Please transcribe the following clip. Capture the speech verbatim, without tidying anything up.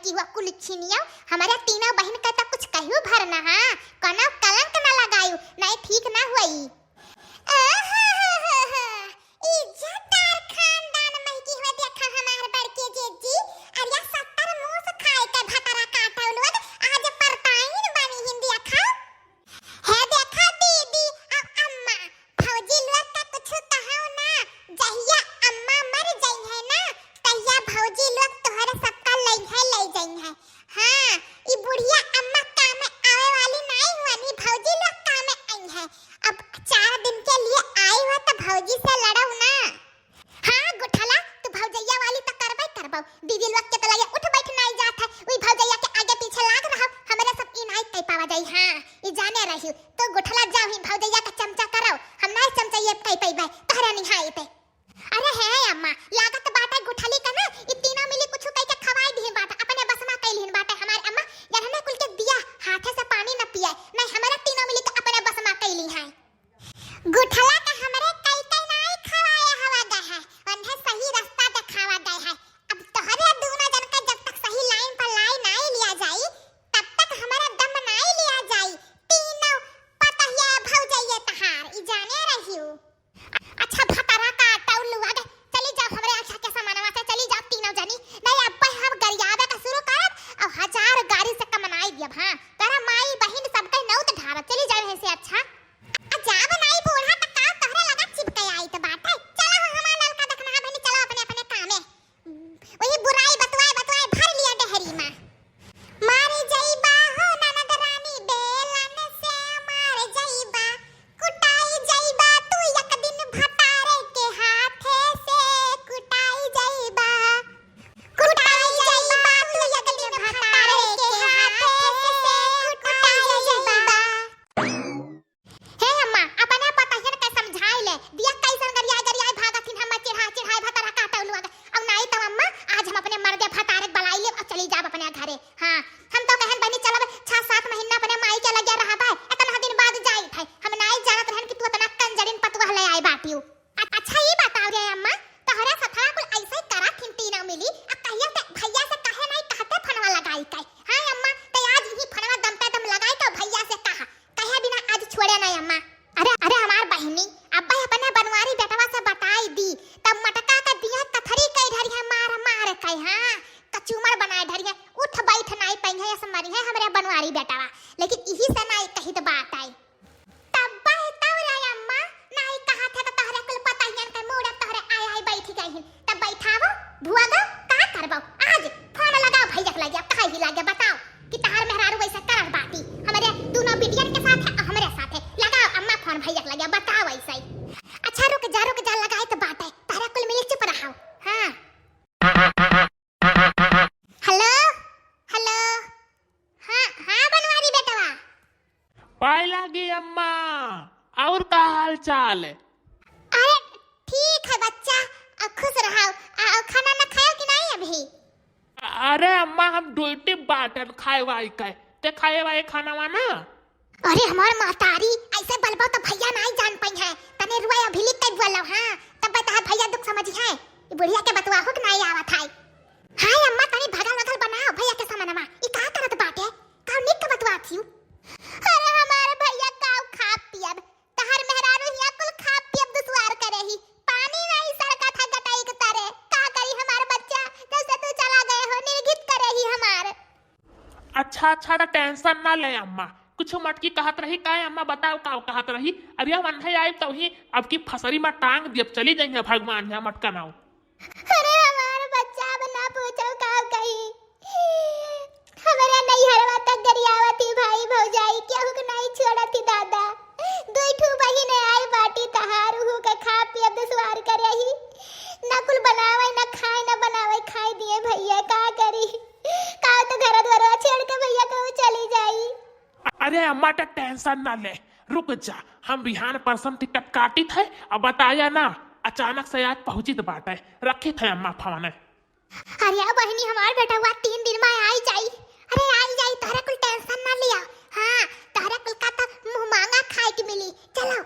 कि हुआ कुल छिनियो, हमरे तीनों बहिन का त कुछ कहियो भर ना, हाँ, कोनो कलंक ना लगायु, नहीं ठीक ना हुई। आहाहाहा, इज्जतदार खानदान महकी हो देखा हमार बड़के जेजी, अरे सत्तर मूस खाए के भतरा काटल लोग, आज परताइन बनी हिंदी अखा। हे देखा दीदी, अब अम्मा, भौजी लोग का कुछ कहो ना, जहिया अम्मा मर जइहै ना, तहिया भौजी लोग तोहरे सबका लइहै, लइ जइहै। हाँ, ई बुढ़िया अम्मा कामे आवे वाली नाई हुआ, नी भौजी लोग कामे अइहै। अब चार दिन के लिए आई हुआ तो भौजी से लड़ो ना। हाँ, गुठला, तू भौजैया वाली त करबै करबौ। बीवी लोग के त लगे उठ बैठ नाई जात है। उई भौजैया के आगे पीछे लाग रहौ, हमरे सब ई नाई कह पावा जाई। हाँ, ई जाने रहियो, तू गुठला जाओ ही भौजैया का चमचा करौ, हम नाई चमचा ये कह पइबै, तोहरे निहाई पे। अरे हे अम्मा, लागत बाटे गुठली का ना, ई तीनों मिली कुछ कह के खवाई दिही बाटे, अपने बस मा कइलिहिन बाटे हमार अम्मा, यरहने कुल के दिया हाथे से पानी न पिए, नहीं हमरे तीनों मिली के अपने बस मा कइली हैं। गुठला का हमरे कई कई नाई खवाया हवा गए है, उन्हें सही रास्ता देखावा गए है। अब तोहरे दूनो जन का जब तक सही लाइन पर लाई नाई लिया जाई, तब तक हमारा दम नाई लिया जाई। तीनों पतहिया भौजैया तहार, ई जाने रहियो। अच्छा भतरा काटौ लोग, चली जाओ हमरे आँखा के समानवा से, चली जाओ तीनों जनी। नहीं अब हम गरियावे का शुरू करब, अब हजार गारी से कमनाई दियब। हाँ, तोरा माई बहिन सबके नौत ढारब, चली जाओ यहीं से। अच्छा आ जाब नाई बूढ़ा त का तोहरे लगा चिपके आई त बाटे। चला हो हमार नलका देखना है बहनी, चला अपने अपने कामे। वही बुराई बतवाए बतवाए भर लिया डेहरी मा। मारे जइबा हो ननद रानी बेलन से, मारे जइबा, कुटाई जइबा तू एक दिन भतारे के हाथे से, कुटाई जइबा, कुटाई जइबा तू एक दिन भतारे के हाथे से, कुटाई जइबा। हे अम्मा, अपने पतहियन के समझाई ले, दिया कैसन गरियाई गरियाई भागत हिन, हम चिढ़ा चिढ़ाई भतरा काटौ लोग। अब नाई तो अम्मा, आज हम अपने मर्दे भतारे के बलाई लेब, अब चली जाब अपने घरे। हाँ, हम तो कहन बनी चलब छह सात महीना अपने माई के लगे रहबे, इतना दिन बाद जाइत है। हम नाई जानत रहन कि तू इतना कंजरिन पतुआ ले आई बाटियो। अ-, अच्छा ई बताओ रे अम्मा, तोहरे सथवा कुल ऐसे ही करत हिन तीनों मिली, आ कहिया ते भैया से कहे नाई कहते फनवा लगाई के? हाँ अम्मा, ते आज ही फनवा दम पे दम लगाई के भैया से कहा, कहे बिना आज छोड़े नाई अम्मा। अरे, अरे हमार बहिनी, अब्बे अपने बनवारी बेटवा से बताई दी, तब मटका के दिया कथरी कई ढरी है मार मार के, हाँ, कचूमर बनाए ढरी है, उठ बैठ नाई पइहै, ऐसे मरी है हमरे बनवारी बेटवा, लेकिन इही से नाई कहित बात आई। तब बहताऊ रे अम्मा, नाई कहा थे तो तोहरे कुल पतहियन के मूड़त तोहरे आय आय बैठ गई हिन। तब बैठावो, भुआ दो, का करबो? आज फोन लगाओ भैया के लगे, कहे ही लगे बताओ कि तहार मेहरारू वैसे करत बाटी। हमरे दोनों बिटियन के साथ है, हमरे साथ है। लगाओ अम्मा फोन भैया के लगे, बताओ ऐसे ही। अच्छा रुक जा, रुक जा, लगाए तो बाटे, तोहरे कुल मिली चुप रहो। हाँ। हेलो, हेलो। हाँ, हाँ बनवारी बेटवा। पाए लागी अम्मा, और का हाल चाल है? अरे ठीक है बच्चा, आ, खुश रहो। आ, खाना ना खायो कि नहीं अभी? अरे अम्मा, हम ड्यूटी बाटन खाए वाई के, ते खाए वाई खाना वाना? अरे हमार महतारी, ऐसे बलबो तो भैया नाई जान पइहै। तने रुआ अभिली कई बोलो, हाँ, तब तहार भैया दुख समझिहै। ई बुढ़िया के बतुआहू के नाई आवत है। हाय अम्मा, तनी भगल वगल बनाओ भैया के समनवा। ई का करत बाटे? का निक के बतुआत हिउ? अरे हमार भैया का खा पियब? तहार मेहरारू हिया कुल खा पियब दुश्वार करे ही। पानी नाई सड़का था गटाई के तरे। का करी हमार बच्चा, जब से तू चला गए हो, निर्घित करे ही हमार। अच्छा, अच्छा, त tension ना ले अम्मा। कुछ मटकी कहत रही, काहे अम्मा बताओ का कहत रही? अरे हम अन्हे आइब तौही अब की फसरी में टांग दियब, चली जइहैं भगवान यहाँ मटका नाव। अरे हमार बच्चा अब ना पूछो का कही। हमरे नैहरवा तक गरियावत ही भाई भौजाई, केहू के नाई छोड़त ही दादा। दुई ठू बहिन आई बाटी तहार, उहू के खा पियब दुश्वार करे ही। ना कुल बनावे, ना खाए, ना बनावे, खाए दिए भैया, का करी? का तो घर द्वार छोड़ के भैया कहूँ चली जाई। अरे अम्मा, त tension ना ले, रुक जा, हम बिहान परसन टिकट काटित है, अब बताया ना, अचानक से आज पहुँचित बाटे, रखित है अम्मा फोन। अरे बहिनी, हमार बेटवा तीन दिन में आई जाई। अरे आई जाई, तोहरे कुल tension ना लिया। हाँ, तोहरे कुल का तो मुँह मांगा खाए के मिली। चलो,